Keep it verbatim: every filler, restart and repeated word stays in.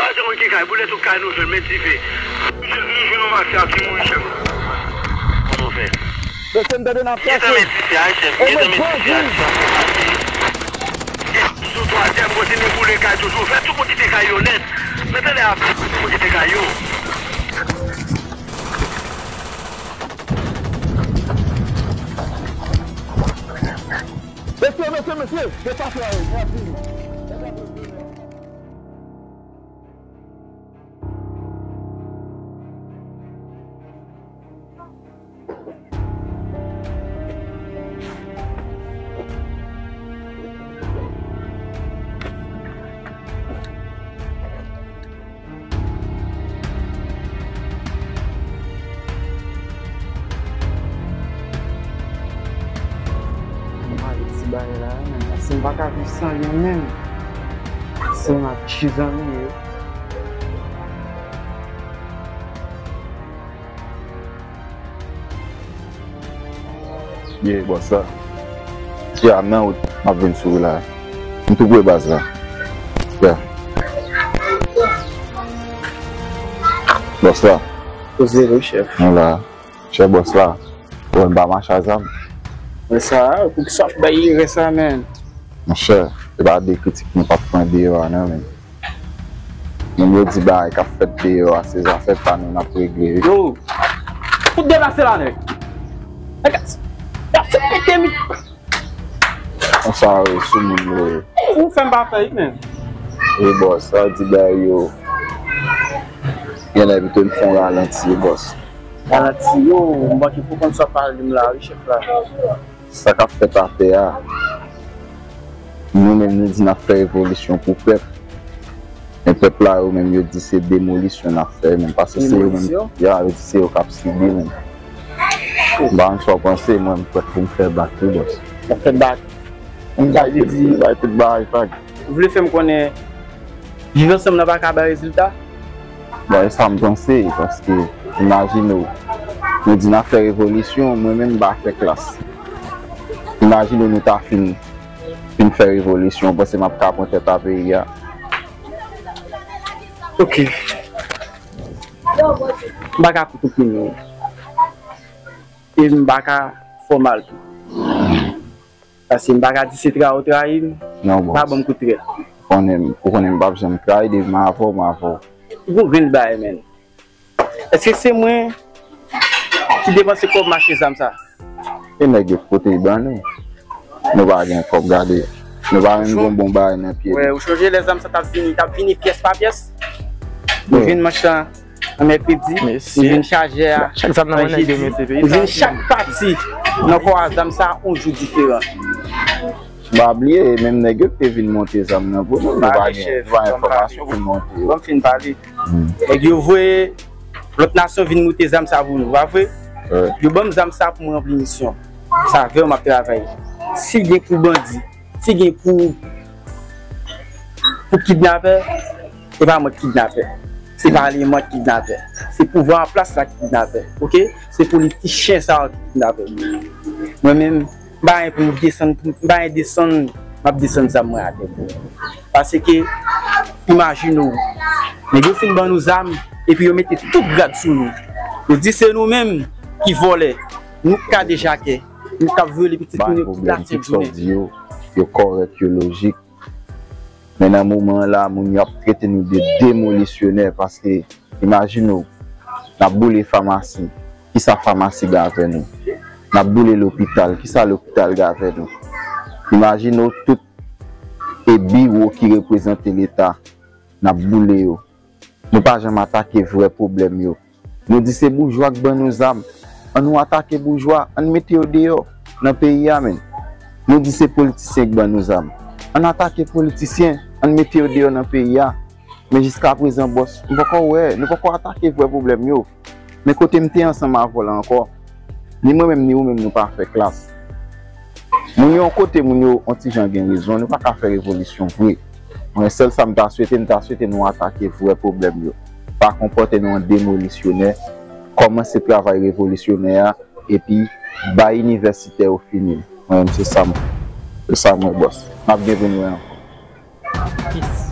Pa janm ki kay, boule tout kay nou jwenn, met dife. Misye vin jwenn yon mafya ki mouri, chèf. Kòman w fè? Mesye, m tande n ap chache. Gen tanmen dife a, chèf. E gen mwen tanmen dife a, chèf. Sou twazyèm, kontinye boule kay toujou. Fè tout moun kite kay yo nèt. Men tande a, tout moun kite kay yo. Mesye, mesye, mesye, se pa fè, n ap vini. M ale ti bagay la, men si m pa ka viv san li menm, se m ak chizan li ye. Ye, bòs la. Ya, nan wout, m ap vin sou ou la. M tou pre baz la. Ya. Bòs la. Poze wi, chèf. Mwen la. Chèf bòs la. Ou wè m pa mache a zam. Men sa, poukisa w ap bay erè sa, menn? Monchè, se pa de kritik nou p ap pran deyò a, non, menn. Moun yo di bagay k ap fèt deyò a, se zafè pa nou n ap regle. Yo! Fout deplase la, nèg! Nèg, y ap fout pete mi. Konsa, yo, sou moun yo ye. Ou fè m pa fè, menn. E bòs, sa di bagay yo. Genlè pito n fè yon ralanti, bòs. Ralanti, yo, m manke pou konn sa w ap pale m la, wi, chèf la. Sa k ap fèt atè a, nou menm nou di n ap fè revolisyon pou pèp. Men pèp la yo menm yo di se demolisyon n ap fè menm, paske se yo menm, demolisyon? Ya, yo di se yo k ap sibi menm. M pa konn sa w panse, mwen m prèt pou m fè bak wi, bòs. W ap fè bak? Sa vle di, bay tout bagay fag. Ou vle fè m konnen Viv ansanm nan pa ka bay rezilta? Bon, e sa m panse, paske imajine w, nou di n ap fè revolisyon, mwen menm m pa fè klas. Imajine w nou ta fin, fin fè revolisyon, w panse m ap ka pran tèt a peyi a? Ok. M pa ka koute opinyon w. E m pa ka fè w mal tou. Paske m pa ka di se trayi w trayi m. Non, bòs. Pa ban m kout trèt. Ou konnen, ou konnen m p ap janm trayi depi m avè w, m avè w. Ou gon grenn bagay, menn. Èske se mwen ki depanse kòb mache zam sa? E nèg yo k pote l ban nou. Nou pa gen kòb, gade. Nou pa menm gon bon bagay nan pye nou. Wè, ou chonje lè zam sa t ap vini, t ap vini pyès pa pyès? Nou jwenn manch lan. Nan mèkredi, nou jwenn chajè a. Chak zam nan men nèg yo mete peyi sa. Nou jwenn chak pati nan kò a zam sa yon jou diferan. Pa bliye, menm nèg yo ki te vin monte zam nan pou nou, nou pa gen, nou pa gen enfòmasyon pou n monte yo. Ban m fin pale. Nèg yo voye lòt nasyon vin monte zam sa pou nou, pa vre? Yo ban m zam sa pou m ranpli misyon. Se avè yo m ap travay. Si gen kou bandi, si gen kou, pou kidnapè, se pa mwen ki kidnapè. Se pa eleman ki kidnapè. Se pouvwa an plas la ki kidnapè. Oke? Se politichen sa yo ki kidnapè. Mwen menm, m pa gen pou m desann, m pa gen desann, m ap desann zam mwen atè. Paske, imajine w, nèg yo fin ban nou zam, epi yo mete tout grad sou nou. Yo di se nou menm ki vòlè, nou k kadejakè, nou k ap vyole pitit moun yo tout latèt jounen. Yo kòrèk, yo lojik. Men nan moman an la, moun yo ap trete nou de demolisyonè paske, imajine w, n ap boule famasi, kisa famasi gen avè nou? N ap boule lopital, kisa lopital gen avè nou? Imajine w, tout e biwo ki reprezante Leta, n ap boule yo. Nou pa janm atake vrè pwoblèm yo. Nou di se boujwa k ban nou zam. Ann nou atake boujwa, ann mete yo deyò nan peyi a, menn. Nou di se politisyen k ban nou zam. Ann atake politisyen, ann mete yo deyò nan peyi a. Men jiskaprezan, bòs, m poko wè, nou poko atake vrè pwoblèm yo. Men kote m te ansanm avè w la ankò, ni mwen menm, ni ou menm, nou pa fè klas. Moun yo yon kote, moun yo yon ti jan gen rezon, nou pa ka fè revolisyon vre. Mwen, sèl sa m ta swete, m ta swete nou atake vrè pwoblèm yo. Pa konpòte nou an demolisyonè, kòmanse travay revolisyonè a, epi bay inivèsitè yo fini l. Mwen menm, se sa m, se sa m wè, bòs. N ap gen pou n wè ankò. Peace.